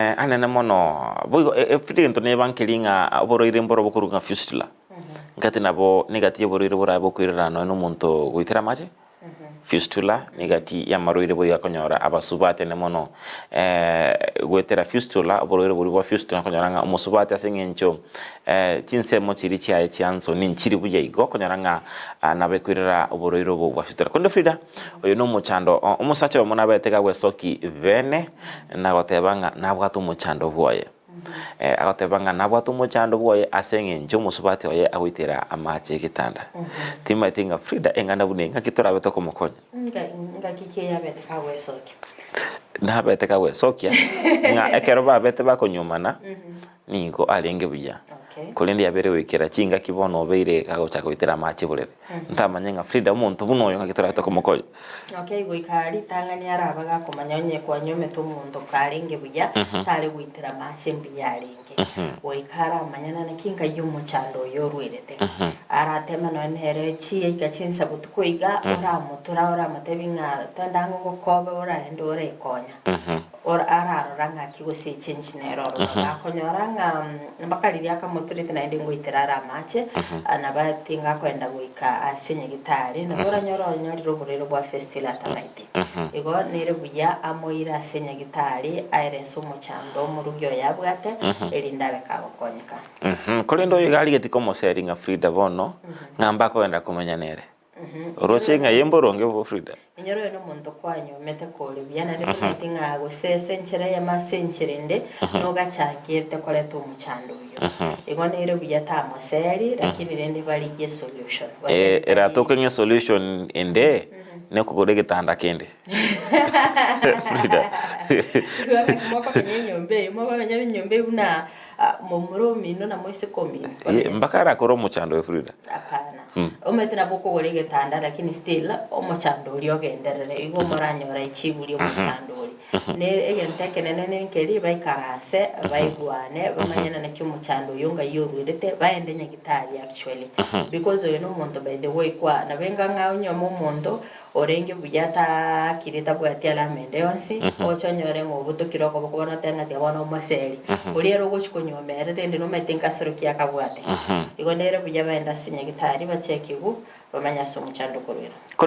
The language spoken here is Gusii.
Anene mono. Boigo egento neba nkeri ng'a oborwaire mboro bokorwa ng'a fistula, ngati nabo negati y'oborwaire borabe bokoirera nonya na omonto goitera amache, fistula negati y'amarwaire boigo akonyora abasubati ane mono. Goetera fistula, oborwaire boria bwa fistula okonyora ng'a omosubati ase eng'encho chinsemo chiria chiaye chia nsoni nchiri buya igo, okonyora ng'a nabo ekoirera oborwaire obo bwa fistula. Korende Frida, oyo na omochando, omosacha oyomo nabete gagwesoki bene. Na goteba ng'a nabwate omochando bwoye. Agoteba ng'a nabwate omochando bwoye ase eng'encho omosubati oye agoitera amache egetanda. Timaeti ng'a Frida eng'ana buna eye ng'aki torabe tokomokonya. Ngaki ki eyabete kagwesokia? Nabete kagwesokia ng'a ekero babete bakonyuomana nigo arenge buya, korende yabeire goikera chingaki bono obeire agochaka goitera amache borere. Ntamanye ng'a Frida omonto buna oyo ng'aki torabe tokomokonya. Okay, goika ritang'ani arabe gakomanya onye kwanyuomete omonto karenge buya, tare goitera amache mbuya arenge. Goika aramanyane naki nkai omochando oyo orwerete. Arateme nonya nere chiaika chinsa botuko iga, oramotura oramotebi ng'a twende ang'e ogokobe orarende orekonya. Ore ararora ng'aki gose echenchi nere ororo. Gakonyora ng'a mpaka riria akamoturete naende ngoitera are amache, nabo tingakoenda goika ase nyagitari, nabo oranyore onyorire oborwaire bwa fistula atamaeti. Igo nere buya amoire ase nyagitari aerese omochando omorugi oye abwate, erinde abe kagokonyeka. Korende oyo iga arigeti komoseri ng'a Frida bono, ng'a mbakogenda komenya nere. Oroche ng'a eye mboronge bo Frida? Inyora oyo nomonto kwanyomete kore buya, naende tomaeti ng'a gose ase enchera eyemo ase enchera ende nogachangerete koreta omochando oyio. Igo nere buya tamoseri lakini rende barigie esolution. Gose Eh, tari eratoke ng'a esolution ende nokogora egetanda kende. Frida. Igo ng'aki mokomenya enyomba eyio, mokomenya enyomba eyio buna momura omino na moiseke omino. Eh, mpaka arakore omochando oyo Frida. Hapana. Omanyete nabo okogora egetanda lakini still omochando oria ogenderere igo moranyora echibu ria omochando oria. Ne egento ekenene nenkeri baikaranse baigwane bamanyane naki omochando oyo ngai orwerete baende nyagitari actually. Because oyo nomonto by the way kwa nabo enga ng'a onyuome omonto Orenge buya taakire tabwati alama ende yonsi, oche onyore ng'a obotokire okoboko bono otebe ng'a tiga bono omoseri. Oria ere ogochia konyuoma ere rende nomanyete nkasoro ki akabwate. Igo nere buya baende ase nyagitari bachekigwe, bamanye ase omochando okorwera.